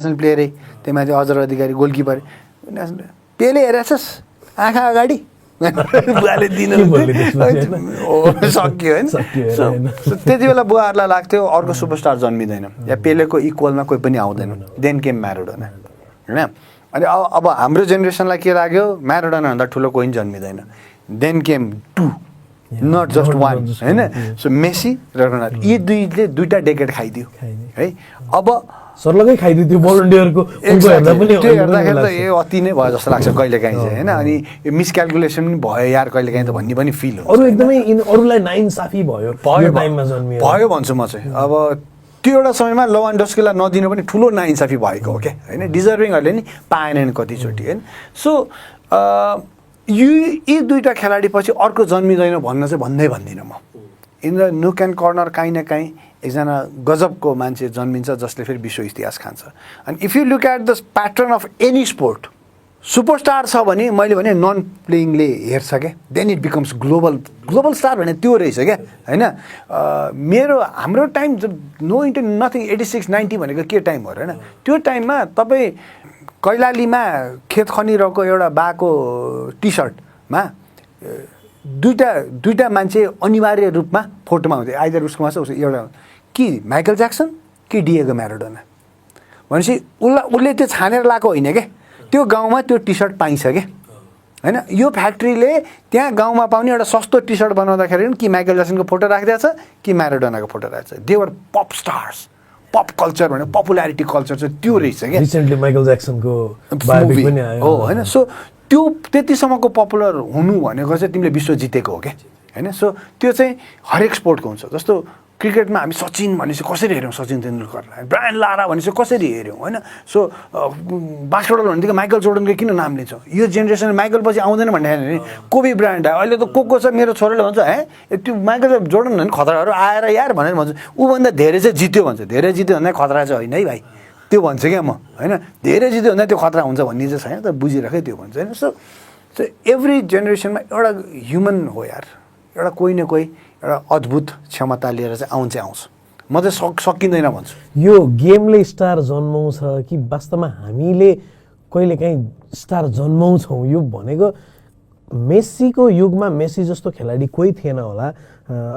National प्लेयरै, त्यहीमाथि अजर अधिकारी goalkeeper, पेले हेरेछस् आँखा अगाडि बुवाले सक्यो होइन। त्यति बेला बुवाहरूलाई लाग्थ्यो अर्को सुपरस्टार जन्मिँदैन या पेलेको इक्वलमा कोही पनि आउँदैन। देन केम म्याराडोना होइन। अनि अब हाम्रो जेनेरेसनलाई के लाग्यो, म्याराडोनाभन्दा ठुलो कोही जन्मिँदैन। Then came two, not just one होइन। सो मेसी र रोनाल्डो यी दुईले दुईवटा डेकेड खाइदियो है। अब सर्लकै खाइदियो त्यो बलन्डियरको त्यो हेर्दाखेरि त ए अति नै भयो जस्तो लाग्छ कहिलेकाहीँ चाहिँ होइन। अनि मिसक्यालकुलेसन पनि भयो यार कहिलेकाहीँ त भन्ने पनि फिल हुन्छ। अरू एकदमै अरूलाई नाइन्साफी भयो भयो भन्छु म चाहिँ। अब त्यो एउटा समयमा लेवान्डोस्कीलाई नदिनु पनि ठुलो नाइन्साफी भएको हो क्या होइन। डिजर्भिङहरूले नि पाएनन् कतिचोटि होइन। सो यी दुईवटा खेलाडी पछि अर्को जन्मिँदैन भन्न चाहिँ भन्दिनँ म। इन द नुक एन्ड कर्नर काहीँ न काहीँ एकजना गजबको मान्छे जन्मिन्छ जसले फेरि विश्व इतिहास खान्छ। अनि if you look at the pattern of any sport, superstar छ भने मैले भने नन प्लेइङले हेर्छ क्या, then it becomes global star भने त्यो रहेछ क्या होइन। हाम्रो टाइम नो इन्टर नथिङ 86-90 भनेको के टाइम हो र होइन। त्यो टाइममा तपाईँ कैलालीमा खेत खनिरहेको एउटा बाको टी सर्टमा दुईवटा मान्छे अनिवार्य रूपमा फोटोमा हुन्थ्यो। आइदर उसकोमा छ एउटा कि माइकल ज्याक्सन कि डिएगो म्याराडोना भनेपछि उसले त्यो छानेर लाएको होइन क्या। त्यो गाउँमा त्यो टी सर्ट पाइन्छ क्या होइन। यो फ्याक्ट्रीले त्यहाँ गाउँमा पाउने एउटा सस्तो टी सर्ट बनाउँदाखेरि कि माइकल ज्याक्सनको फोटो राखिदिएको छ कि म्याराडोनाको फोटो राखेको छ। They were pop stars. Pop culture भने पपुलारिटी कल्चर चाहिँ त्यो रहेछ क्या। रिसेन्टली माइकल ज्याक्सनको बायोपिक पनि आयो हो होइन। सो त्यो त्यतिसम्मको पपुलर हुनु भनेको चाहिँ तिमीले विश्व जितेको हो क्या होइन। सो त्यो चाहिँ हरेक स्पोर्टको हुन्छ। जस्तो क्रिकेटमा हामी सचिन भनेपछि कसरी हेऱ्यौँ, सचिन तेन्दुलकरलाई, ब्रायन लारा भनेपछि कसरी हेऱ्यौँ होइन। सो बास्केटबल भनेदेखि माइकल जोर्डनको किन नाम लिन्छौँ। यो जेनेरेसन माइकल पछि आउँदैन भन्ने कोबी ब्रायन्ट आयो। अहिले त को छ मेरो छोराले भन्छ हे त्यो माइकल जोर्डन भने खतराहरू आएर यार भनेर भन्छ। ऊभन्दा धेरै चाहिँ जित्यो भन्छ। धेरै जित्यो भन्दा खतरा चाहिँ होइन है भाइ, त्यो भन्छ क्या म होइन। धेरै जित्यो भन्दा त्यो खतरा हुन्छ भन्ने चाहिँ छैन, तर बुझिराखेँ त्यो भन्छ होइन। सो एभ्री जेनेरेसनमा एउटा ह्युमन हो यार, एउटा कोही न कोही एउटा अद्भुत क्षमता लिएर चाहिँ आउँछ। म चाहिँ सकिँदैन भन्छु। यो गेमले स्टार जन्माउँछ कि वास्तवमा हामीले कहिलेकाहीँ स्टार जन्माउँछौँ? यो भनेको मेसीको युगमा मेसी जस्तो खेलाडी कोही थिएन होला,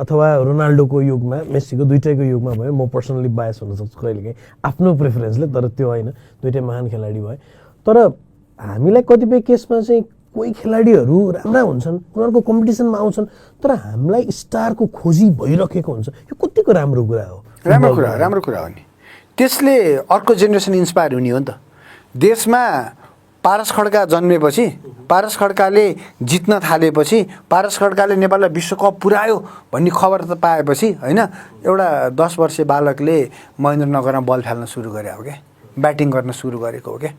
अथवा रोनाल्डोको युगमा मेसीको दुइटैको युगमा भयो। म पर्सनली बायस हुन सक्छु कहिलेकाहीँ आफ्नो प्रेफरेन्सले, तर त्यो होइन, दुइटै महान खेलाडी भए। तर हामीलाई कतिपय केसमा चाहिँ कोही खेलाडीहरू राम्रा हुन्छन्, उनीहरूको कम्पिटिसनमा आउँछन्, तर हामीलाई स्टारको खोजी भइरहेको हुन्छ। यो कतिको राम्रो कुरा हो? राम्रो कुरा हो नि। त्यसले अर्को जेनेरेसन इन्सपायर हुने हो नि त। देशमा पारस खड्का जन्मेपछि, पारस खड्काले जित्न थालेपछि, पारस खड्काले नेपाललाई विश्वकप पुर्यायो भन्ने खबर त पाएपछि होइन, एउटा 10 वर्षीय बालकले महेन्द्रनगरमा बल फाल्न सुरु गरे हो क्या, ब्याटिङ गर्न सुरु गरेको हो क्या।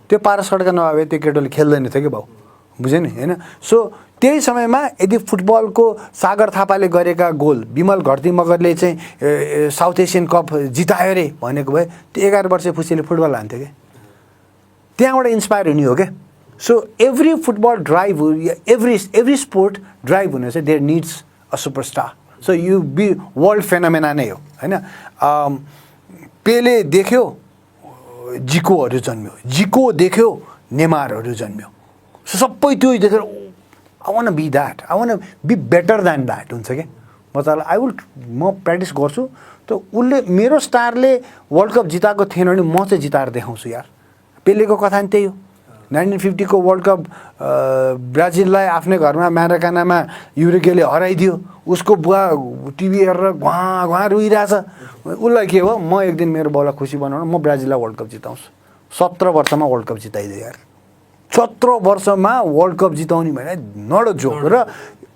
त्यो पारस खड्का नभए त्यो केटोले खेल्दैन थियो कि भाउ, बुझ्यो नि होइन। सो त्यही समयमा यदि फुटबलको सागर थापाले गरेका गोल, विमल घरती मगरले चाहिँ साउथ एसियन कप जितायो रे भनेको भए त्यो 11 वर्षीय फुसीले फुटबल हान्थ्यो क्या। त्यहाँबाट इन्सपायर हुने हो क्या। So every football drive, every sport drive हुने चाहिँ there needs a superstar. So you be world phenomena नै हो होइन। पेले देख्यो जिकोहरू जन्म्यो, जिको देख्यो नेमारहरू जन्म्यो। सो सबै त्यो देखेर I want be that, I want be better than that हुन्छ क्या। म प्र्याक्टिस गर्छु त उसले मेरो स्टारले वर्ल्ड कप जिताएको थिएन भने म चाहिँ जिताएर देखाउँछु यार। पेलेको कथा नि त्यही हो। 1950 को वर्ल्ड कप ब्राजिललाई आफ्नै घरमा म्याराकानामा युरुगेले हराइदियो। उसको बुवा टिभी हेरेर घुवा रोइरहेछ। उसलाई के हो, म एक दिन मेरो बाउलाई खुसी बनाउन म ब्राजिललाई वर्ल्ड कप जिताउँछु। 17 वर्षमा वर्ल्ड कप जिताइदियो यार। 17 वर्षमा वर्ल्ड कप जिताउने भने नट अ जोक। र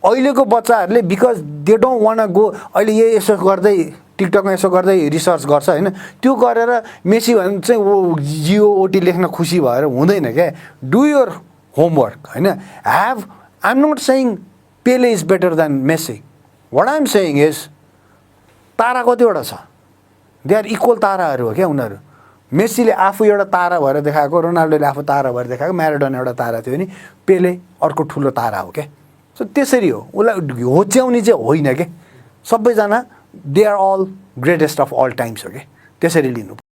अहिलेको बच्चाहरूले because they don't want go, अहिले यसो गर्दै टिकटकमा यसो गर्दै रिसर्च गर्छ होइन, त्यो गरेर मेसी भने चाहिँ जिओओटी लेख्न खुसी भएर हुँदैन क्या। डु योर होमवर्क होइन। I am not saying Pele is better than Messi. What I am saying is तारा कतिवटा छ, दे आर इक्वल ताराहरू हो क्या उनीहरू। मेसीले आफू एउटा तारा भएर देखाएको, रोनाल्डोले आफू तारा भएर देखाएको, म्याराडोना एउटा तारा थियो नि, पेले अर्को ठुलो तारा हो क्या। सो त्यसरी हो, उसलाई होच्याउने चाहिँ होइन क्या। सबैजना they are all greatest of all times हो क्या, त्यसरी लिनु।